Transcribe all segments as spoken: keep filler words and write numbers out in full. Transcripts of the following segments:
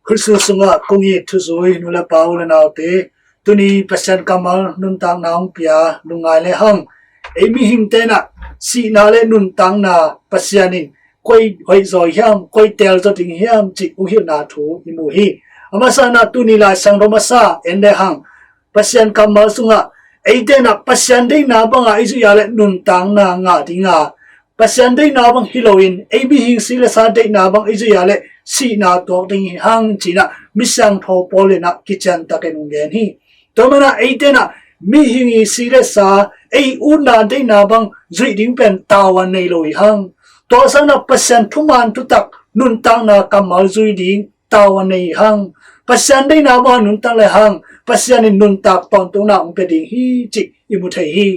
Khristu sungah kong it thuzui nu le pa, u le naute, tuni Pasian kammal nuntakna hong pia lungngai le hang, ei mihingte in ah sihna le nuntakna Pasian in koi hoihzaw hiam, koi teelzaw ding hiam cih hong hilhna thu i mu hi. A masa in ah tuni Lai Siangtho masa en le hang, Pasian kammal sungah eite in ah Pasian deihna bangah i zuih a le nuntakna ngah ding a, Pasian deihna bang hi loin ei mihing si le sa deihna bang i zuih a le sihna tuak ding hi hang ci-in ah Misiangtho Paul in ah kiciantakin hong gen hi. Tua manin ah eite in ah mihing i si le sa, ei utna deihna bang zuih ding pen tavuan nei lo hi hang. Tua sangin ah Pasian thuman thutak nuntakna kammal zui ding tavuan nei hi hang. Pasian deihna bang nuntak le hang, Pasian in nuntak tawntungna hong pia ding hi cih i mu thei hi.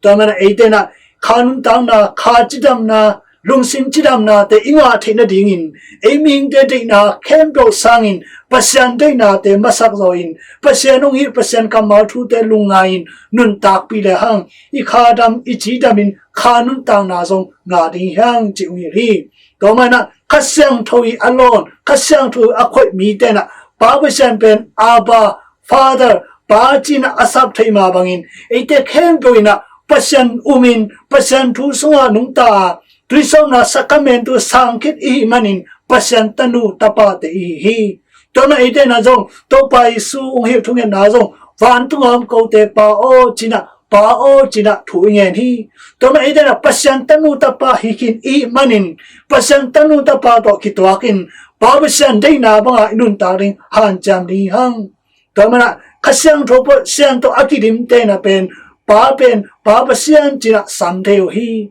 Tua manin ah eite in ah kha nuntakna, kha cidamna, lungsim cidamnate i ngah theih nadingin ei mihingte deihna khempeuh sangin Pasian deihnate masak zawin, Pasian hong hilh, Pasian kammal thute lungngai-in nuntakpih le hang, i kha dam, i ci damin kha nuntakna zong ngah ding hi hang cih hong hilh hi. Tua manin ah Kha Siangtho i a lawn, Kha Siangtho a khoih mite in ah Pa Pasian pen Abba Father, Pa ci-in ah a sap thei mah bangin eite khempeuh in ah Pasian umin, Pasian thu sungah nungta a, tuisawpna sakramentu sang khit i hih manin Pasian tanu tapate i hi hi. Tua manin eite in ah zong Topa Jesu hong hilh thungetna zong, vantung a om kote Pa aw ci-in ah, Pa aw ci-in ah thu i ngen hi. Tua manin eite in ah Pasian tanu tapa hi khin i hih manin, Pasian tanu tapa tawh kituakin Pa Pasian deihna bangah i nuntak ding hanciam ding hi hang. Tua manin ah Kha Siangtho Pasian tawh a kidimte in ah pen, Pa pen Pa Pasian ci-in ah sam thei uh hi.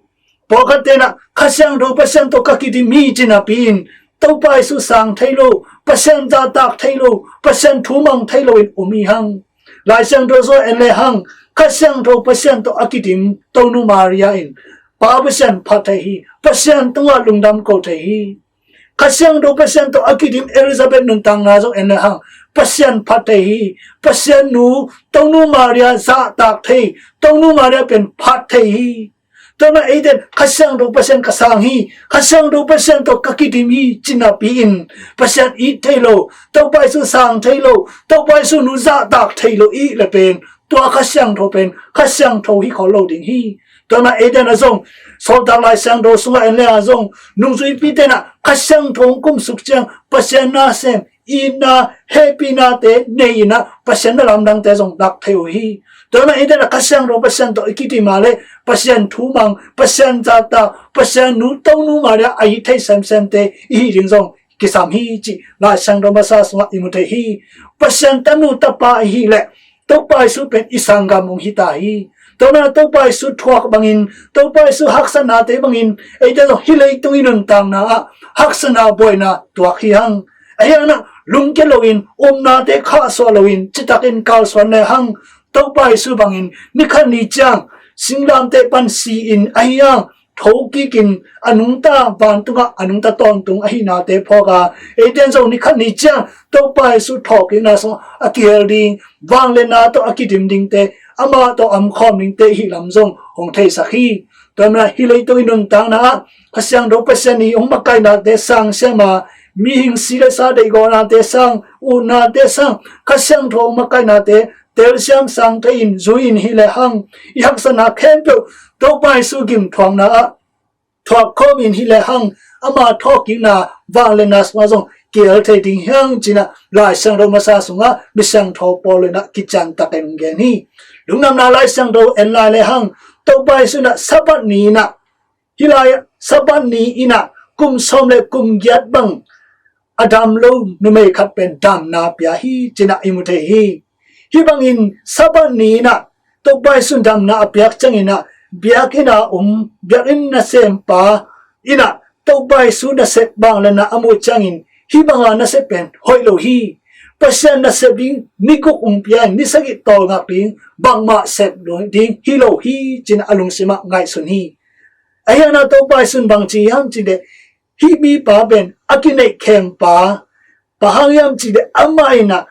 Pawlkhatte in ah Kha Siangtho Pasian tawh ka kidim hi ci napi-in Topa Jesu sang thei lo, Pasian zahtak thei lo, Pasian thu mang thei loin um hi hang. Lai Siangtho sungah en le hang, Kha Siangtho Pasian tawh a kidim Tonu Maria in Pa Pasian phat thei hi, Pasian tungah lungdam ko thei hi. Kha Siangtho Pasian tawh a kidim Elizabeth nuntakna zong en le hang, Pasian phat thei hi, Pasian nu Tonu Maria zahtak thei, Tonu Maria pen phat thei hi. Tua manin eite in Kha Siangtho Pasian ka sang hi, Kha Siangtho Pasian tawh ka kidim hi ci napi-in Pasian it thei lo, Topa Jesu sang thei lo, Topa Jesu nu zahtak thei lo i hih le pen tua Kha Siangtho pen Kha Siangtho hi khol lo ding hi. Tua manin eite in ah zong Sawltak Lai Siangtho sungah en le hang zong, nungzuipite in ah Kha Siangtho hong kumsuk ciang Pasian nasem, itna, hehpihnate nei-in ah Pasian na lamdangte zong dak thei uh hi. Tua manin eite in ah Kha Siangtho Pasian tawh i kidim a le Pasian thu mang, Pasian zahtak, Pasian nu Tonu Maria a it thei semsemte i hih ding zong kisam hi cih Lai Siangtho masa sungah i mu thei hi. Pasian tanu tapa i hih leh Topa Jesu pen i sanggam hong hi ta hi. Tua manin ah Topa Jesu thuak bangin, Topa Jesu haksatnate bangin eite zong hih leitung i nuntakna ah haksatna buaina tuak hi hang. Ahi hangin ah lungkia loin, upnate khahsuah loin, citakin kalsuan le hang, Topa Jesu bangin ni khat ni ciang singlamteh pan si-in, ahi hang thokikin a nungta, vantungah a nungta tawntung ahihnate phawk a, eite in zong ni khat ni ciang Topa Jesu thawhkikna sungah a kihel ding, vangliatna tawh a kidim dingte, amah tawh a omkhawm dingte i hih lam zong hong theisak hi. Tua manin ah hih leitung i nuntakna ah Kha Siangtho Pasian i hong makaihnate sang siam a, mihing si le sa deihgawhnate sang, utnate sang, Kha Siangtho hong makaihnate telsiam sang thei-in zui-in hi le hang, i haksatna khempeuh Topa Jesu gimthuakna ah thuak khawmin hi le hang, ama thawhkikna, vangliatna sungah zong kihel thei ding hi hang ci-in ah Lai Siangtho masa sungah Misiangtho Paul in ah kiciantakin hong gen hi. Lungdamna Lai Siangtho en lai le hang, Topa Jesu in ah Sabbath ni-in ah, hih lai Sabbath ni-in ah kum sawm le kum giat bang a dam lo numei khat pen damna pia hi ci-in ah i mu thei hi. Hih bangin Sabbath ni-in ah Topa Jesu in damna a piak ciangin ah, biakinn a om, biakinn nasempa in ah Topa Jesu nasep vangliatna a muh ciangin, hih banga nasep pen hoih lo hi. Pasian nasep ding ni guk hong pia in, ni sagih tawlngak ding, bangmah sep lo ding hi lo hi ci-in ah a lungsim ah ngaihsun hi. Ahi hangin ah Topa Jesu in bang ci hiam cih leh, hih mipa pen a kineihkhempa, bang hang hiam cih leh amah in ah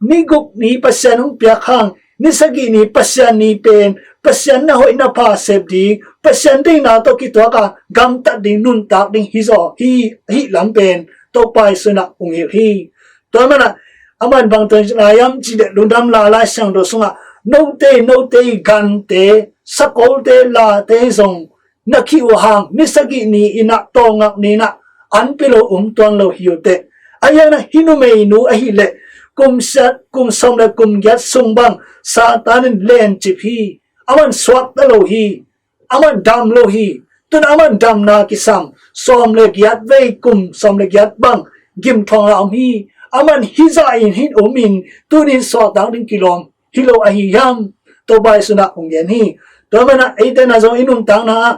ni guk ni Pasian hong piak hang, ni sagih ni Pasian ni pen Pasian na hoih na pha sep ding, Pasian deihna tawh kituak a gamtat ding, nuntak ding hi zaw hi, hih lam pen Topa Jesu in ah hong hilh hi. Tua mana aman bang tawh na hiam cih leh Lungdam La Lai Siangtho sungah note note gante, sakolte, late zong na khih uh hang ni sagih ni inah tawngak ni inah an pia lo um tuan lo hi uh teh. Ahi hangin hih numeinu ahih leh kum siat kum sawm le kum giat sung bang Satan in lencip hi. Aman suakta lo hi. Aman dam lo hi. Tun aman damna kisam sawm le giat vei, kum sawm le giat bang gimthuakna om hi. Aman hih zah in hih um in tuni in suahtak ding kilawm hi lo ahi hiam? Topa Jesu in ah hong gen hi. Tua mana eite na zong i nuntakna ah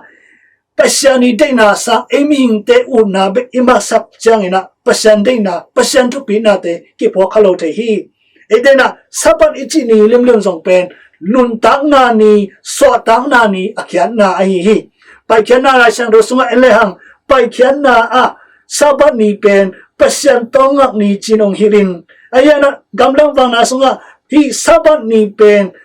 Pasian i deihna sang ei mihingte utna bek i maksak ciangin ah Pasian deihna, Pasian thupihnate kiphawk kha lo thei hi. Eite na Sabbath i cih ni limlim zong pen nuntakna ni, suahtakna ni a khiatna ahi hi. Paikhiatna Lai Siangtho sungah en lehang Paikhiatna ah Sabbath ni pen Pasian tawngak ni ci-in hong hilh in, ahi hangin ah gamdang vakna sungah hih Sabbath ni pen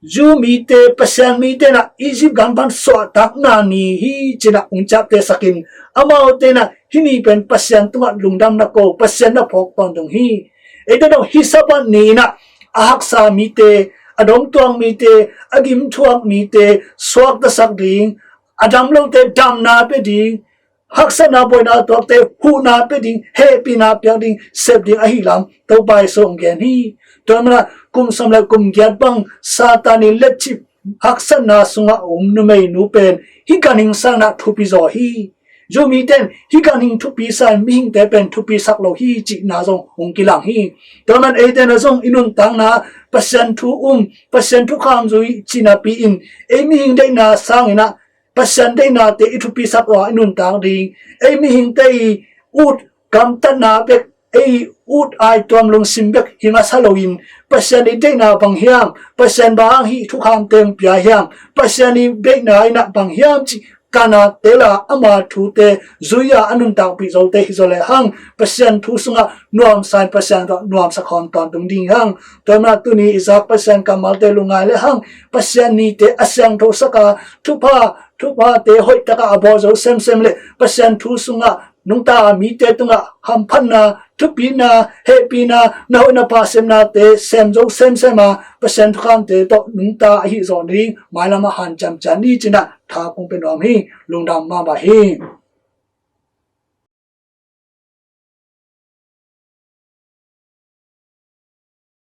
Jew mite, Pasian mite na Egypt gam pan suahtakna ni hi ci-in ah hong ciaptehsak in, amaute na hih ni pen Pasian tungah lungdam na ko, Pasian na phawk tawntung hi. Eite dong hih Sabbath ni inah a haksa mite, a dongtuak mite, a gimthuak mite suaktasak ding, a dam lote damna pia ding, haksatna buaina tuakte huhna pia ding, hehpihna piak ding, sep ding ahi lam Topa Jesu hong gen hi. Tua mana kum sawm le kum giat bang Satan i lencip haksatna sungah um numeinu pen hih ganhing sangin ah thupi zaw hi. Jew mite in hih ganhing thupi sa in mihingte pen thupisak lo hi cihna zong hong kilang hi. Tua mana eite na zong i nuntakna Pasian thu um, Pasian thukham zui cihna pi in ei mihing deihna sangin ah Pasian deihnate i thupisak uh a i nuntak ding, ei mihingte i ut gamtatna bek, ei ut aituam lungsim bek hi masa loin Pasian i deihna bang hiam, Pasian bang hang hih thukhamte hong pia hiam, Pasian i deihna inah bang hiam cih kanate la ama thute zui-a a nuntakpih zote hi zaw lehang Pasian thu sungah nuamsa in Pasian tawh nuamsa khawm tawntung ding hi hang. Tua mana tuni i zak Pasian kammalte lungngai lehang Pasian nite a siangthosak a thupha, thuphate hoihtaka a bawl zo semsem le Pasian thu sungah nungta mite tungah hamphatna, thupina, hehpihna, na hoih na pha semnate sem zo semsem a Pasian thukhamte tawh nungta ahi zawh ding mailam ah hanciam ciat ni ci-in ah tha kong pia nuam hi. Lungdam mahmah hi.